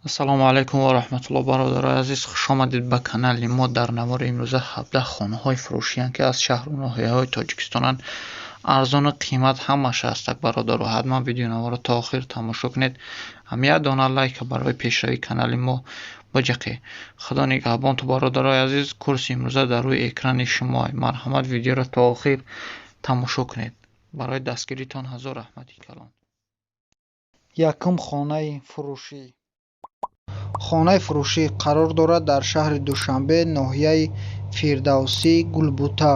Ассалому алайкум ва раҳматуллоҳ, бародарои азиз, хушомадед ба канали мо. Дар навори имрӯза 17 хонаҳои фурӯшиянд, ки аз шаҳру ноҳияҳои Тоҷикистонанд. Арзону қимат ҳамааш ҳастак, бародаро. Ҳатман видеонаворо то охир тамошо кунед. Ҳам як дона лайка барои пешравии канали мо боҷақе. Худо нигаҳбонту, бародарои азиз. Курси имрӯза дар рӯи экрани шумо. Марҳамат, видеоро то охир тамошо кунед. Барои дастгиритон ҳазор раҳмати калон. Якум хонаи фурӯшӣ. Хонаи фурӯшӣ қарор дорад дар шаҳри Душанбе, ноҳияи Фирдавсӣ, Гулбута.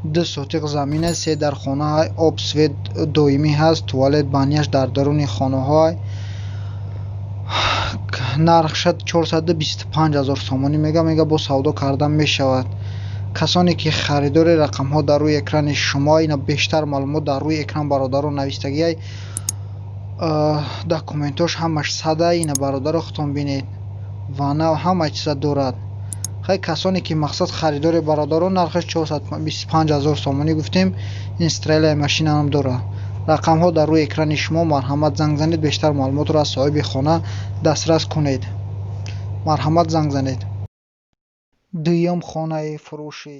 2 сотиқ замина, се дар хонаҳай, об, свет доимӣ ҳаст, туалет, баняш дар даруни хонаҳоай. Нархша 425 ҳазор сомонӣ мега, бо савдо карда мешавад. Касоне ки харидори, рақамҳо дар рӯи экрани шумо, ина бештар маълумот дар рӯи экран, бародаро, навистагиай. Документош ҳамаш сада, ина, бародаро, худтон бинед. Ванна, ҳама чиза дорад. Хай, касоне ки мақсад харидори, бародаро, нархаш 425 ҳазор сомонӣ гуфтем, ин стрелаи машинаам дорад. Рақамҳо дар рӯи экрани шумо, марҳамат, занг занед, бештар маълумотро аз соҳиби хона дастрас кунед. Марҳамат, занг занед. Дуюм хонаи фурӯшӣ.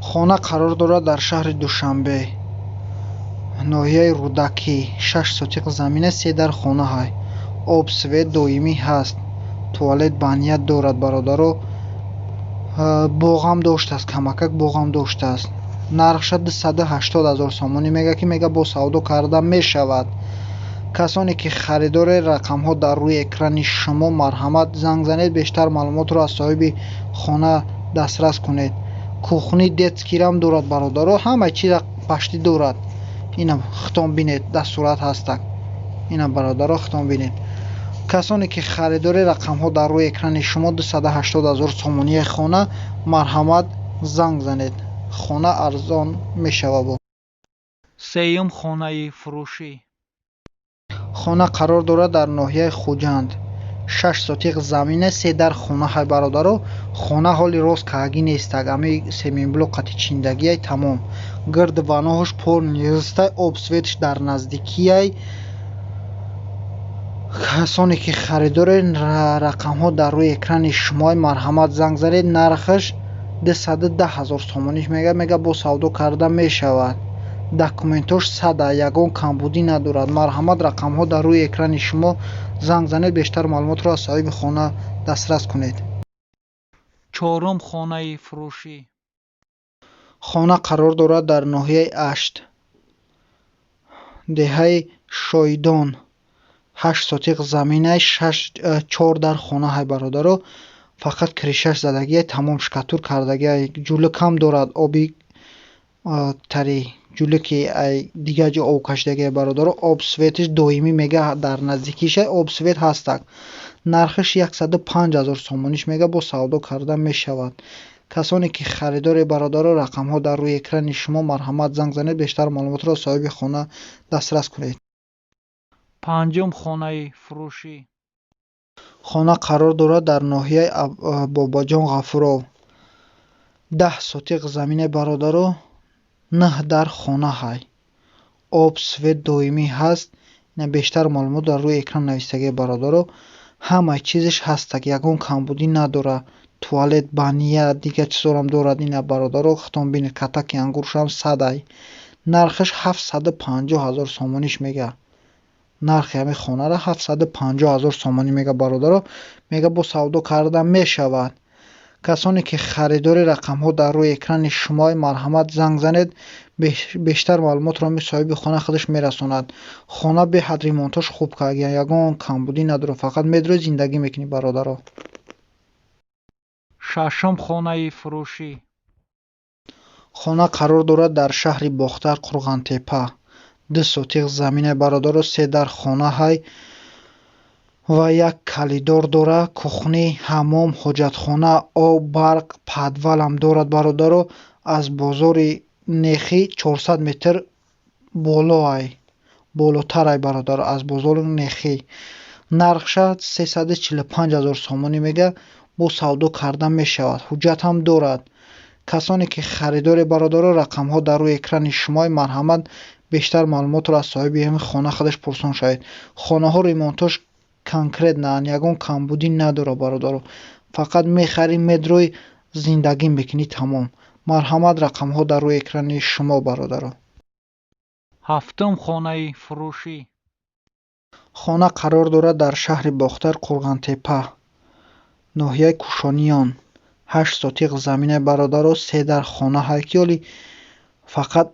Хона қарор дорад дар шаҳри Душанбе, ноҳияи Рӯдакӣ, 6 сотиқ замина, се дар хонаҳай. Об, свет доимӣ ҳаст, туалет, баня дорад, бародаро. Боғам доштааст, камакак боғам доштааст. Нархша 280 ҳазор сомонӣ мега, ки мега, бо савдо карда мешавад. Касоне ки харидори, рақамҳо дар рӯи экрани шумо, марҳамат, занг занед, бештар маълумотро аз соҳиби хона дастрас кунед. Кухни, детскийрам дорад, бародаро, ҳама чиза почти дорад. Ина худтон бинед, дар сурат ҳастак. Ина, бародаро, худтон бинед. Касоне ки харидори, рақамҳо дар рӯи экрани шумо, 280 ҳазор сомонии хона, марҳамат, занг занед. Хона арзон мешава бо. Сеюм хонаи фурӯшӣ. Хона қарор дорад дар ноҳияи Хуҷанд, 6 сотиқ замина, се дар хона ҳай, бародаро. Хона ҳоли рост каагӣ нестак, ами семенблок қати чиндагиай, тамом. Гирди ваноҳош полный, об, светш дар наздикиай. Касоне ки харидоред, рақамҳо дар рӯи экрани шумои, марҳамат, занг занед. Нархаш 210 ҳазор сомониш мега, бо савдо карда мешавад. Документош сада, ягон камбудӣ надорад. Марҳамат, рақамҳо дар рӯи экрани шумо, занг занед, бештар маълумотро аз соҳиби хона дастрас кунед. Чорум хонаи фурӯшӣ. Хона қарор дорад дар ноҳияи Ашт, деҳаи Шоидон, 8 сотиқ заминай, шаш, чор дар хона ҳай, бародаро. Фақат крышаш задагиай, тамом, штукатур кардагиай, ҷулукам дорад, оби тари ҷулуки ай дигар ҷо об кашидагиай, бародаро. Об, светиш доимӣ, мега, дар наздикишай об, свет ҳастак. Нархаш 105 ҳазор сомониш мега, бо савдо карда мешавад. Касоне ки харидори, бародаро, рақамҳо дар рӯи экрани шумо, марҳамат, занг занед, бештар маълумотро соҳиби хона дастрас кунед. Панҷум хонаи фурӯшӣ. Хона қарор дорад дар ноҳияи Бобоҷон Ғафуров, 10 сотиқ заминаи, бародаро, нӯҳ дар хона ҳай, об, свет доимӣ ҳаст. Бештар маълумот дар рӯи экран навистагиай, бародаро. Ҳама чизаш ҳастак, ягон камбудӣ надорад. Туалет, баня, дигар чизорам дорад. Ина, бародаро, худтон бинед, катаки ангуршам садай. Нархаш 750 ҳазор сомониш мега. Нархи ҳамин хонаро 750 ҳазор сомонӣ мега, бародаро, мега, бо савдо карда мешавад. Касоне ки харидори, рақамҳо дар рӯи экрани шумои, марҳамат, занг занед, бештар маълумотро соҳиби хона худаш мерасонад. Хона беҳад ремонтош хуб кардагиан, ягон камбудӣ надорад, фақат медрои, зиндагӣ мекунӣ, бародаро. Шашум хонаи фурӯшӣ. Хона қарор дорад дар шаҳри Бохтар, Қурғонтеппа, 2 сотиқ замина, бародаро, се дар хона ҳай ва як коридор дорад, кухни, ҳаммом, ҳоҷатхона, об, барқ, подвалам дорад, бародаро. Аз бозори Нехӣ 400 метр болоай, болотарай, бародаро, аз бозори Нехӣ. Нархша 345 ҳазор сомонӣ мега, бо савдо карда мешавад. Ҳуҷҷатам дорад. Касоне ки харидори, бародаро, рақамҳо дар рӯи экрани шумои, марҳамат, бештар маълумотро аз соҳиби ҳамин хона худаш пурсон шавед. Хонаҳо ремонтош Конкретно ягон камбудӣ надорад, бародаро. Фақат мехарӣ, медрои, зиндагӣ мекунӣ, тамом. Марҳамат, рақамҳо дар рӯи экрани шумо, бародаро. Ҳафтум хонаи фурӯшӣ. Хона қарор дорад дар шаҳри Бохтар, Қурғонтеппа, ноҳияи Кушониён. 8 сотиқ заминаи, бародаро, се дар хона ҳай, ки оли фақат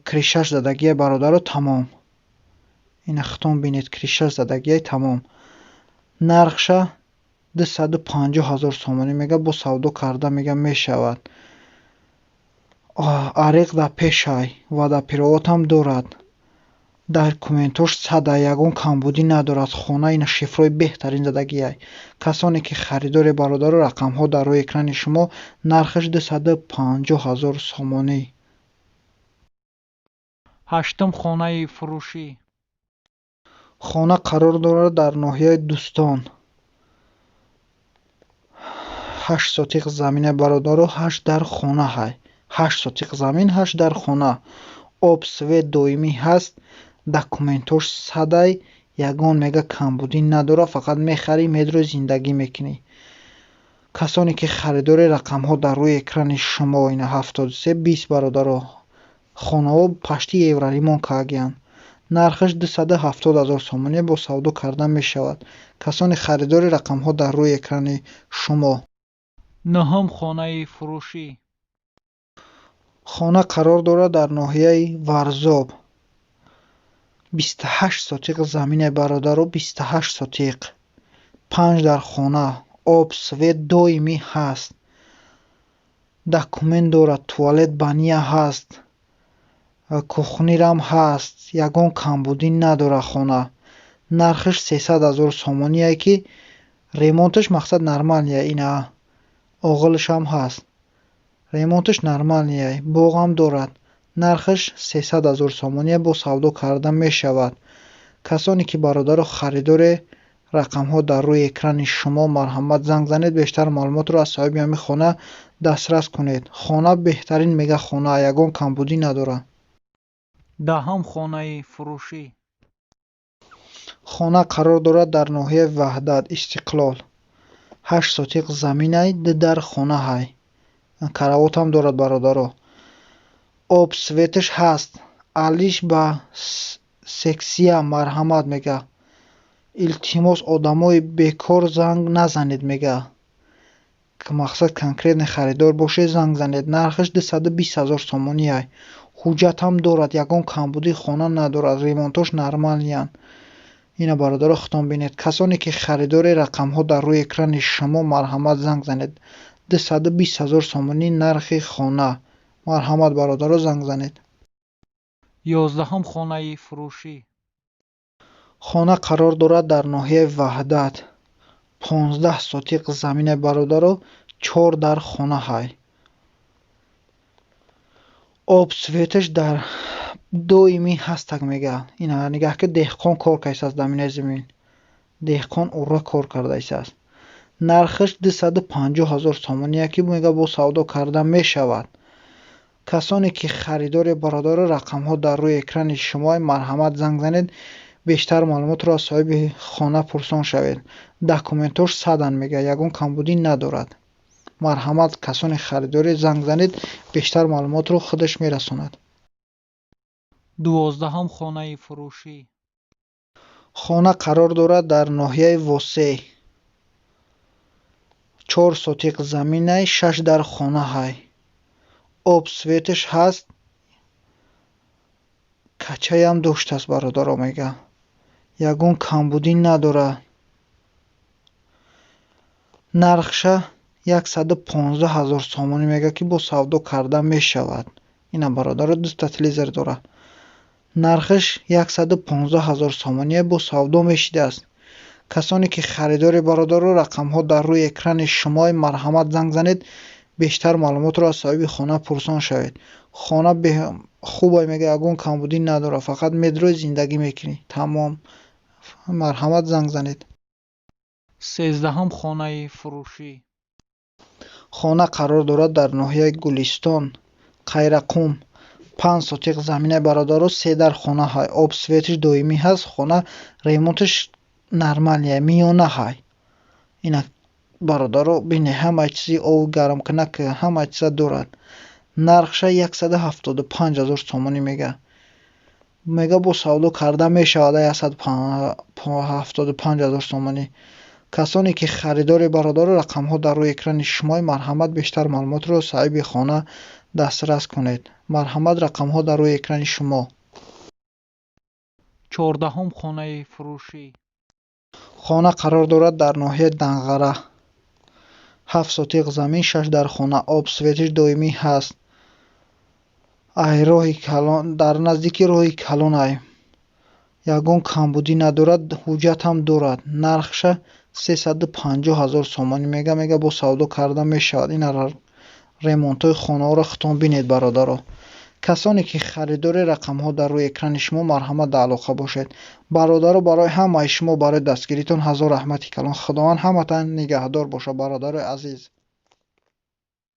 крышаш задагия, бародаро, тамом. Ина хитон бинед, крышаш задагияй, тамом. Нархша 250 000 сомонӣ мега, бо савдо карда мега мешавад. Ариқ дар пешай, водопроводам дорад. Документош сада, ягон камбудӣ надорад. Хона ина шифрои беҳтарин задагиай. Касоне ки харидоре, бародаро, рақамҳо дар рӯи экрани шумо, нархаш 250 000 сомонӣ. Ҳаштум хонаи фурӯшӣ. Хона қарор дорад дар ноҳияи Дӯстон. 8 сотиқ замина, бародаро, ҳашт дар хона ҳай. 8 сотиқ замин, ҳашт дар хона. Об, свет доимӣ ҳаст, документош садай, ягон мега камбудӣ надорад, фақат мехарӣ, медрои, зиндагӣ мекунӣ. Касоне ки харидори, рақамҳо дар рӯи экрани шумо, ина 73 20, бародаро. Хонаҳо пашти евроремонт кардагиянд. Нархаш 270 000 сомонӣ, бо савдо карда мешавад. Касони харидори, рақамҳо дар рӯи экрани шумо. Нуҳум хонаи фурӯшӣ. Хона қарор дорад дар ноҳияи Варзоб. 28 сотиқ замине, бародаро, 28 сотиқ. Панҷ дар хона, об, свет доимӣ ҳаст. Документ дорад, туалет, баня ҳаст, кухнирам ҳаст, ягон камбудӣ надорад хона. Нархаш 300 000 сомоние, ки ремонташ мақсад нормальный, ина оғилашам ҳаст. Ремонташ нормальный, боғам дорад. Нархаш 300 000 сомоние, бо савдо карда мешавад. Касоне ки, бародаро, харидоре, рақамҳо дар рӯи экрани шумо, марҳамат, занг занед, бештар маълумотро аз соҳиби ҳамин хона дастрас кунед. Хона беҳтарин мега хона, ягон камбудӣ надорад. Даҳум хонаи фурӯшӣ. Хона қарор дорад дар ноҳияи Ваҳдат, Истиқлол. 8 сотиқ заминай, ду дар хона ҳай. Каравотам дорад, бародаро. Об, светаш ҳаст. Алиш ба сексия, марҳамат мега. Илтимос, одамои бекор занг назанед, мега. Мақсад конкретный харидор бошед, занг занед. Нархаш 220 000 сомонӣ. Ҳуҷҷатам дорад, ягон камбудии хона надорад, ремонтош нормальныянд. Ина, бародаро, худтон бинед. Касоне ки харидори, рақамҳо дар рӯи экрани шумо, марҳамат, занг занед. 220 000 сомонӣ нархи хона. Марҳамат, бародаро, занг занед. 11-ум хонаи фурӯшӣ. Хона қарор дорад дар ноҳияи Ваҳдат. 15 сотиқ замине, бародаро, чор дар хона ҳай. Об, светаш дар доимӣ ҳастак, мега. Ина нигаҳ ки деҳқон кор кардааст дар минаи замин. Деҳқон урра кор кардааст. Нархаш 250 000 сомоние, ки мега бо савдо карда мешавад. Касоне ки харидори, бародаро, рақамҳо дар рӯи экрани шумо, марҳамат, занг занед, бештар маълумотро аз соҳиби хона пурсон шавед. Документош садан, мега, ягон камбудӣ надорад. Марҳамат, касоне харидорӣ, занг занед, бештар маълумотро худаш мерасонад. 12-ум хонаи фурӯшӣ. Хона қарор дорад дар ноҳияи Восеъ. 4 сотиқ заминай, шаш дар хона ҳай. Об, светаш ҳаст, качаям доштааст, бародаро, мега. Ягон камбудӣ надорад. Нархша 115 000 сомонӣ мега, ки бо савдо карда мешавад. Ина, бародаро, дута телевизор дорад. Нархаш 115 000 сомоние, бо савдо мешидааст. Касоне ки харидори, бародаро, рақамҳо дар рӯи экрани шумо, марҳамат, занг занед, бештар маълумотро аз соҳиби хона пурсон шавед. Хона хубай, мега, ягон камбудӣ надорад, фақат медрои, зиндагӣ мекунӣ, тамом. Марҳамат, занг занед. 13-ум хонаи фурӯшӣ. Хона қарор дорад дар ноҳияи Гулистон, Қайрақум. 5 сотиқ заминаи, бародаро, се дар хона ҳай. Об, светаш доимӣ ҳаст, хона ремонташ Нормальный, миёна ҳай. Ина, бародаро, бине, ҳамаи чизи ов гармкунак, ҳамаи чиза дорад. Нархша 175 000 сомонӣ мега. Мега, бо савдо карда мешавад 175 000 сомонӣ. Касоне ки харидори, бародаро, рақамҳо дар рӯи экрани шумои. Марҳамат, бештар маълумотро соҳиби хона дастрас кунед. Марҳамат, рақамҳо дар рӯи экрани шумо. 14-ум хонаи фурӯшӣ. Хона қарор дорад дар ноҳияи Данғара. 7 сотиқ замин, шаш дар хона, об, светиш доимӣ ҳаст. Ай роҳи калон, дар наздики роҳи калон ай. Ягон камбудӣ надорад, ҳуҷҷат ҳам дорад. Нархша 350 000 сомонӣ мега. Мега, бо савдо карда мешавад. Ина, ремонтҳои хонаҳоро худтон бинед, бародаро. Касоне ки харидори, рақамҳо дар рӯи экрани шумо. Марҳамат, дар алоқа бошед. Бародаро, барои ҳамаи шумо, барои дастгиритон ҳазор раҳмати калон. Худованд ҳаматан нигаҳдор бошад, бародарои азиз.